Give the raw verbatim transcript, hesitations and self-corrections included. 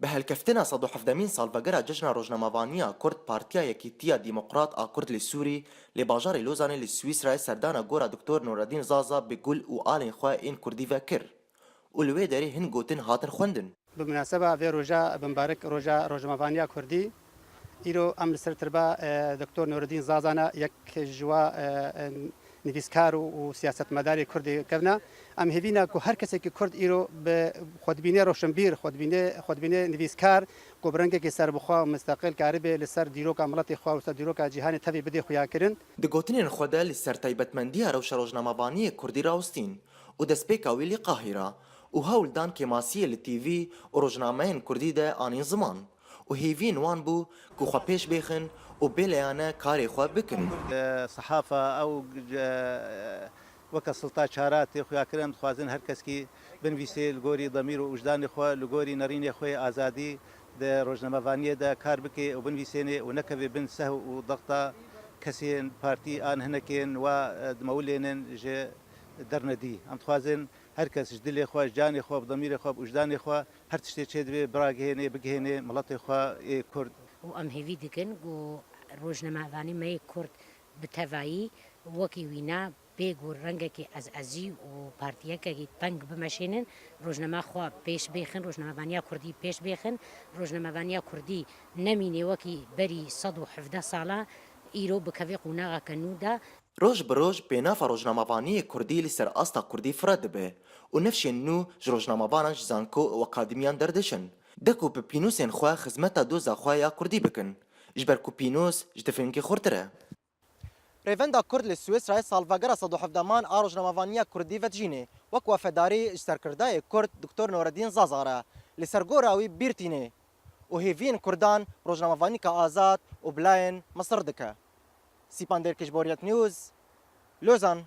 Bi helkeftina sed û hevdemîn salvegera Cejna Rojnamevaniya Kurd, Partiya Yekîtiya Demokrat a Kurd li Sûrî li bajarê Lozanê li Swîsrayê serdana gora Doktor Nureddîn Zaza bi gul û alên xwe ên kurdî ve kir û li wê derê hin gotin hatin xwendin. Bi munaseba vê roja bimbarek, roja rojnamevaniya kurdî, îro em li ser tirba, e, Doktor Nureddîn Zaza ne, yek ji wa, e, e, nivîskar û, û siyasetmedarê kurdê kevne. Em hêvî ne ku her kesekî kurd îro bi xwedibînê roşnbîr, xwedibînê, xwedibînê nivîskar ku bi rengekî serbixwe û misteqil karibe li ser dîroka miletê xwe û ser dîroka cîhanê tevî bidê xuyakirin. Di gotinên xwe de li ser taybetmendiya rewşa rojnamevaniyê kurdî rawestîn û destpêka wî li Qahîra û hewl dan kêmasiyê li T V û rojnameyên kurdî de anîn ziman û hêviyên wan bû ku xwe pêş bêxin û bêleyane karê xwe bikin. Sihafa ew, e, weke silta çara tê xuyakirin, em dixwazin her keskî binivîsê li gorî demîr û wijdanê xwe, li gorî nerînê xwe yê azadî di rojnamevaniyê de kar bike û binivîsênê û nekeve bin sehw û dexta kesên partî an hinekên wa, e, dimewilênin ji dernedî. Em dixwazin her kes ji dilê xwe, ji canê xwe, bi demîrê xwe, bi wijdanê xwe her tiştê çêdibe biragihênê, bigihênê miletê xwe ê Kurd. Û em hêvî dikin ku rojnamevanê me yê Kurd bi tevayî wekî wîna bê ku rengekî ezezî û partiyekekî teng bimeşênin, rojnama xwe pêş bêxin, rojnamevaniya kurdî pêş bêxin, rojnamevaniya kurdî nemînê wekî berî sed û hevdeh sala, îro bikeve qonaxeke nû de. Roj bi roj pênafa rojnamevaniyê kurdî li ser asta kurdî fireh dibe û nifşên nû ji rojnamevanan, ji zanko û akademiyan derdişin. De ku bi pînûsên xwe xizmeta doza xwe ya kurdî bikin, ji ber ku pînûs ji tifingê xurtir e. Rêvenda Kurd li Swîsrayê salvegera sed û hevdeman a rojnamevaniya kurdî vedijînê, wek wefedarî ji serkirdayê Kurd Doktor Nureddîn Zaza re li ser gora wî bîr tînê û hêviyên Kurdan rojnamevanîka azad û bilayên Misir dike. Sîpan Dêrkiş, Boriyet News, Lozan.